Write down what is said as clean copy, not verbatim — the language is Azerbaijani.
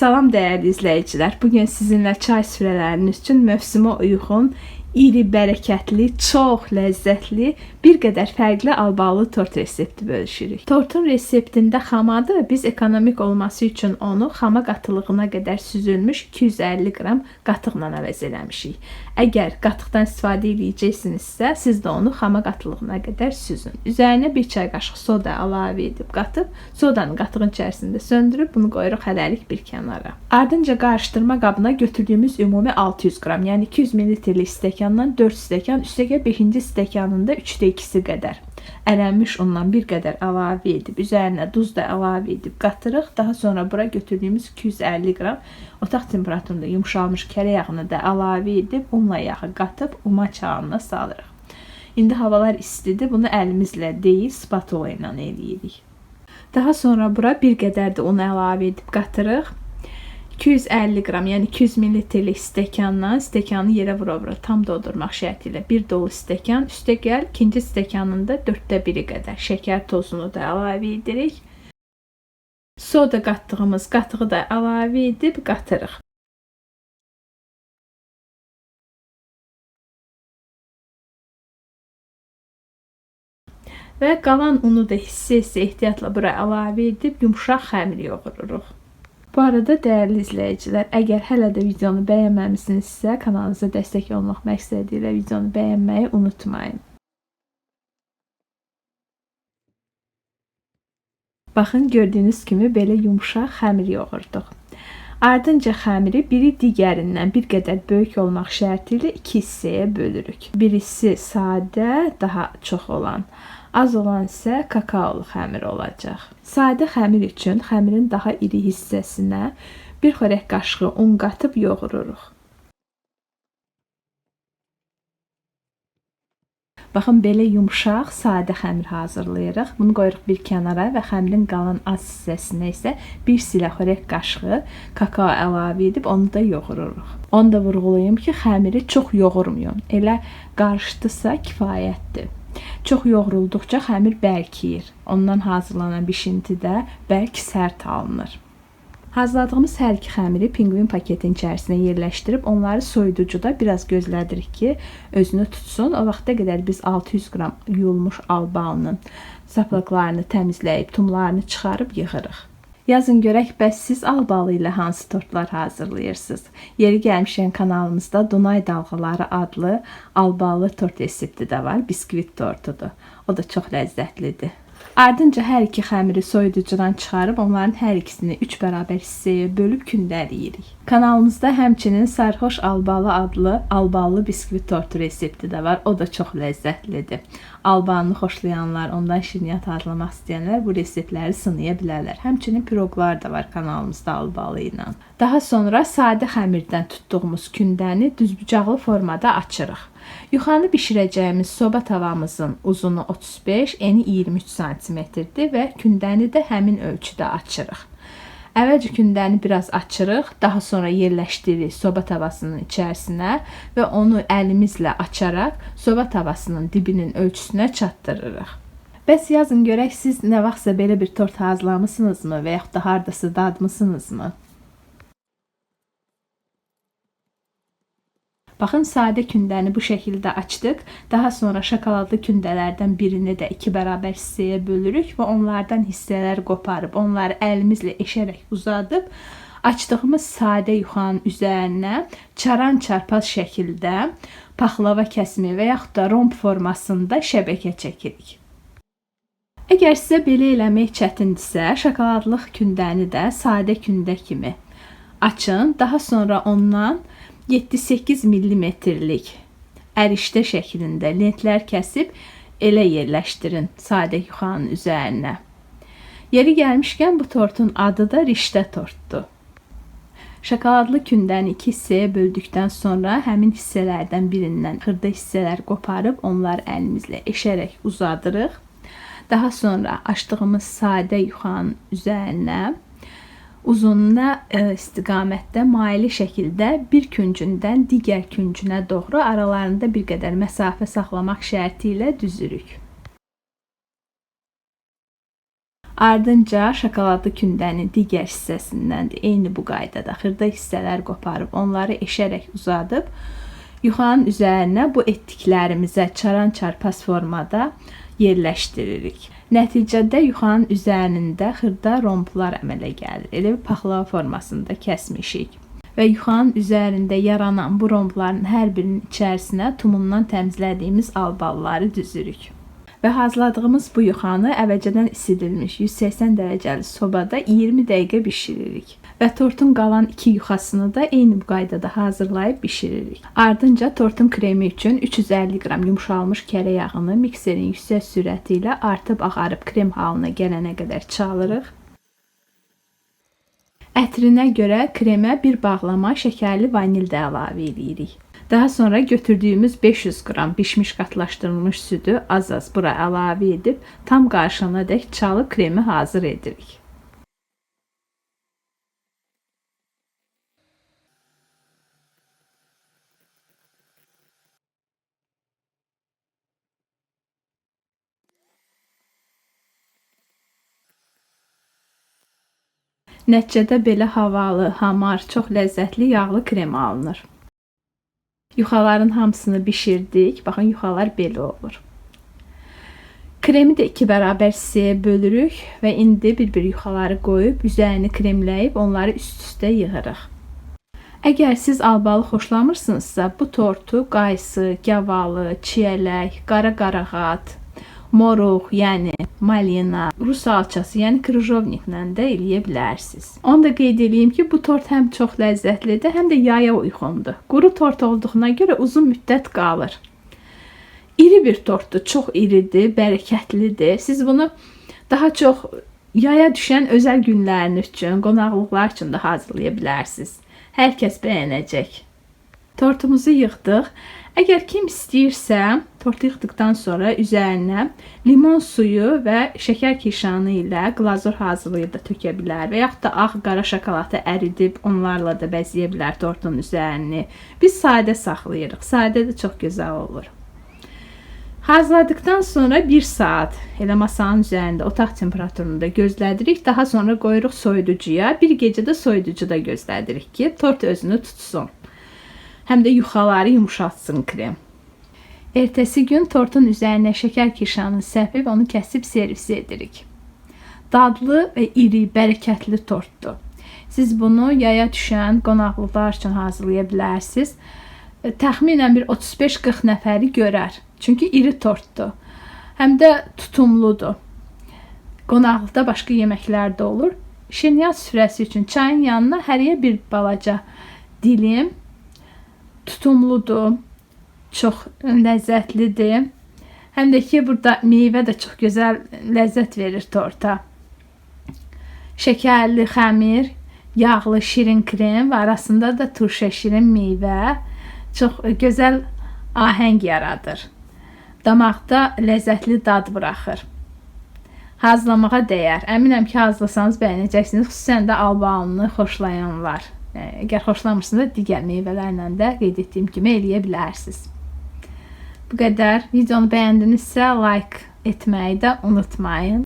Salam dəyərli izləyicilər. Bugün sizinlə çay süfrələriniz üçün mövsümə uyğun, iri, bərəkətli, çox ləzzətli, bir qədər fərqli albalı tort resepti bölüşürük. Tortun reseptində xamadır. Biz ekonomik olması üçün onu xama qatılığına qədər süzülmüş 250 qram qatıqla əvəz eləmişik. Əgər qatıqdan istifadə edəcəksinizsə, siz də onu xama qatılığına qədər süzün. Üzərinə bir çay qaşığı soda əlavə edib qatıb, sodanı qatığın içərisində söndürüb bunu qoyuruq hələlik bir kənara. Ardınca qarışdırma qabına götürdüyümüz ümumi 600 qram, yəni 200 ml stəkandan 4 stəkan, üstəgəl 5-ci stəkanında 3-də 2-si qədər ərənmiş undan bir qədər əlavə edib, üzərinə duz da əlavə edib qatırıq. Daha sonra bura götürdüyümüz 250 qram otaq temperaturunda yumşalmış kərə yağını da əlavə edib, unla yağı qatıb umaç halına salırıq. İndi havalar istidir, bunu əlimizlə deyil, spatula ilə eləyirik. Daha sonra bura bir qədər də un əlavə edib qatırıq. 250 qram, yəni 200 ml-lik stəkandan stəkanı yerə vura-vura tam doldurmaq şərti ilə bir dolu stəkan, üstəgəl ikinci stəkanın da 4-də 1-i qədər şəkər tozunu da əlavə edirik. Soda qatdığımız qatığı da əlavə edib qatırıq. Və qalan unu da hissə-hissə ehtiyatla bura əlavə edib yumşaq xəmir yoğururuq. Bu arada dəyərli izləyicilər, əgər hələ də videonu bəyənməmisinizsə, kanalınıza dəstək olmaq məqsədi ilə videonu bəyənməyi unutmayın. Baxın, gördüyünüz kimi belə yumşaq xəmir yoğurduq. Ardınca xəmiri biri digərindən bir qədər böyük olmaq şərti ilə iki hissəyə bölürük. Birisi sadə, daha çox olan, az olan isə kakaolu xəmir olacaq. Sadə xəmir üçün xəmirin daha iri hissəsinə bir xörək qaşığı un qatıb yoğururuq. Baxın, belə yumşaq, sadə xəmir hazırlayırıq. Bunu qoyuruq bir kənara və xəmirin qalan az hissəsinə isə bir silə xörək qaşığı kakao əlavə edib onu da yoğururuq. Onu da vurğulayım ki, xəmiri çox yoğurmayın. Elə qarışdısa kifayətdir. Çox yoğrulduqca xəmir bərkiyir. Ondan hazırlanan bişinti də bərk sərt alınır. Hazırladığımız hər iki xəmiri pinqvin paketin içərisinə yerləşdirib onları soyuducuda biraz gözlədirik ki, özünü tutsun. O vaxta qədər biz 600 qram yuyulmuş albalının saplıqlarını təmizləyib, tumlarını çıxarıb yığırıq. Yazın görək, bəs siz albalı ilə hansı tortlar hazırlayırsınız? Yeri gəlmişkən kanalımızda Dunay Dalğaları adlı albalı tort resepti də var, biskvit tortudur. O da çox ləzzətlidir. Ardınca hər iki xəmiri soyuducudan çıxarıb onların hər ikisini 3 bərabər hissəyə bölüb kündəliyirik. Kanalımızda həmçinin Sarhoş Albalı adlı albalı biskvit tortu resepti də var. O da çox ləzzətlidir. Albanı xoşlayanlar, ondan şirniyyat hazırlamaq istəyənlər bu reseptləri sınaya bilərlər. Həmçinin piroqlar da var kanalımızda albalı ilə. Daha sonra sadə xəmirdən tutduğumuz kündəni düzbucaqlı formada açırıq. Yuxanı bişirəcəyimiz soba tavamızın uzunu 35, eni 23 santimetrdir və kündəni də həmin ölçüdə açırıq. Əvvəlcə kündəni biraz açırıq, daha sonra yerləşdiririk soba tavasının içərisinə və onu əlimizlə açaraq soba tavasının dibinin ölçüsünə çatdırırıq. Bəs yazın görək, siz nə vaxtsa belə bir tort hazırlamısınızmı və yaxud da hardasa dadmısınızmı? Baxın, sadə kündəni bu şəkildə açdıq. Daha sonra şokoladlı kündələrdən birini də 2 bərabər hissəyə bölürük və onlardan hissələr qoparıb, onları əlimizlə eşərək uzadıb, açdığımız sadə yuxanın üzərinə çaran çarpaz şəkildə paxlava kəsimi və yaxud da romb formasında şəbəkə çəkirik. Əgər sizə belə eləmək çətindirsə, şokoladlıq kündəni də sadə kündə kimi açın. Daha sonra ondan 7-8 millimetrlik ərişdə şəklində lentlər kəsib elə yerləşdirin sadə yuxanın üzərinə. Yeri gəlmişkən bu tortun adı da riştə tortdur. Şokoladlı kündəni iki hissəyə böldükdən sonra həmin hissələrdən birindən xırda hissələr qoparıb onları əlimizlə eşərək uzadırıq. Daha sonra açdığımız sadə yuxanın üzərinə uzununa istiqamətdə maili şəkildə bir küncündən digər küncünə doğru aralarında bir qədər məsafə saxlamaq şərti ilə düzürük. Ardınca şokoladlı kündənin digər hissəsindən də eyni bu qaydada xırda hissələr qoparıb onları eşərək uzadıb yuxanın üzərinə bu etdiklərimizə çaran-çarpaz formada yerləşdiririk. Nəticədə yuxanın üzərində xırda romblar əmələ gəlir. Elə bir paxlava formasında kəsmişik. Və yuxanın üzərində yaranan bu rombların hər birinin içərisinə tumundan təmizlədiyimiz albalları düzürük. Və hazırladığımız bu yuxanı əvvəlcədən isidilmiş 180 dərəcəli sobada 20 dəqiqə bişiririk. Və tortun qalan 2 yuxasını da eyni bu qaydada hazırlayıb bişiririk. Ardınca tortun kremi üçün 350 qram yumşalmış kərə yağını mikserin yüksək sürəti ilə artıb ağarıb krem halına gələnə qədər çalırıq. Ətrinə görə kremə bir bağlama şəkərli vanil də əlavə edirik. Daha sonra götürdüyümüz 500 qram bişmiş qatlaşdırılmış südü az-az bura əlavə edib tam qarışana dək çalıb kremi hazır edirik. Nəticədə belə havalı, hamar, çox ləzzətli yağlı krem alınır. Yuxaların hamısını bişirdik. Baxın, yuxalar belə olur. Kremi də 2 bərabər hissəyə bölürük və indi bir-bir yuxaları qoyub, üzərini kremləyib onları üst-üstə yığırıq. Əgər siz albalı xoşlamırsınızsa, bu tortu qaysı, gavalı, çiyələk, qara qarağat, moruq, yəni malina, rus alçası, yəni krıjovniklə də eləyə bilərsiniz. Onu da qeyd eləyim ki, bu tort həm çox ləzzətlidir, həm də yaya uyğundur. Quru tort olduğuna görə uzun müddət qalır. İri bir tortdur, çox iridir, bərəkətlidir. Siz bunu daha çox yaya düşən özəl günləriniz üçün, qonaqlıqlar üçün də hazırlaya bilərsiniz. Hər kəs bəyənəcək. Tortumuzu yığdıq. Əgər kim istəyirsə, tortu yığdıqdan sonra üzərinə limon suyu və şəkər kirşanı ilə glazur hazırlayıb da tökə bilər və yaxud da ağ-qara şokoladı əridib onlarla da bəzəyə bilər tortun üzərini. Biz sadə saxlayırıq. Sadə də çox gözəl olur. Hazırladıqdan sonra 1 saat elə masanın üzərində otaq temperaturunda gözlədirik. Daha sonra qoyuruq soyuducuya. Bir gecə də soyuducuda gözlədirik ki, tort özünü tutsun. Həm də yuxaları yumşaltsın krem. Ertəsi gün tortun üzərinə şəkər kirşanını səpib onu kəsib servis edirik. Dadlı və iri, bərəkətli tortdur. Siz bunu yaya düşən qonaqlıqlar üçün hazırlaya bilərsiniz. Təxminən bir 35-40 nəfəri görər. Çünki iri tortdur. Həm də tutumludur. Qonaqlıqda başqa yeməklər də olur. Şirniyyat süfrəsi üçün çayın yanına həriyə bir balaca dilim. Tutumludur, çox ləzzətlidir. Həm də ki, burada meyvə də çox gözəl ləzzət verir torta. Şəkərli xəmir, yağlı şirin krem və arasında da turşa şirin meyvə çox gözəl ahəng yaradır. Damaqda ləzzətli dad buraxır. Hazırlamağa dəyər. Əminəm ki, hazırlasanız bəyənəcəksiniz. Xüsusən də albalını xoşlayanlar. Əgər xoşlamırsınız da digər meyvələrlə də qeyd etdiyim kimi eləyə bilərsiniz. Bu qədər. Videonu bəyəndinizsə like etməyi də unutmayın.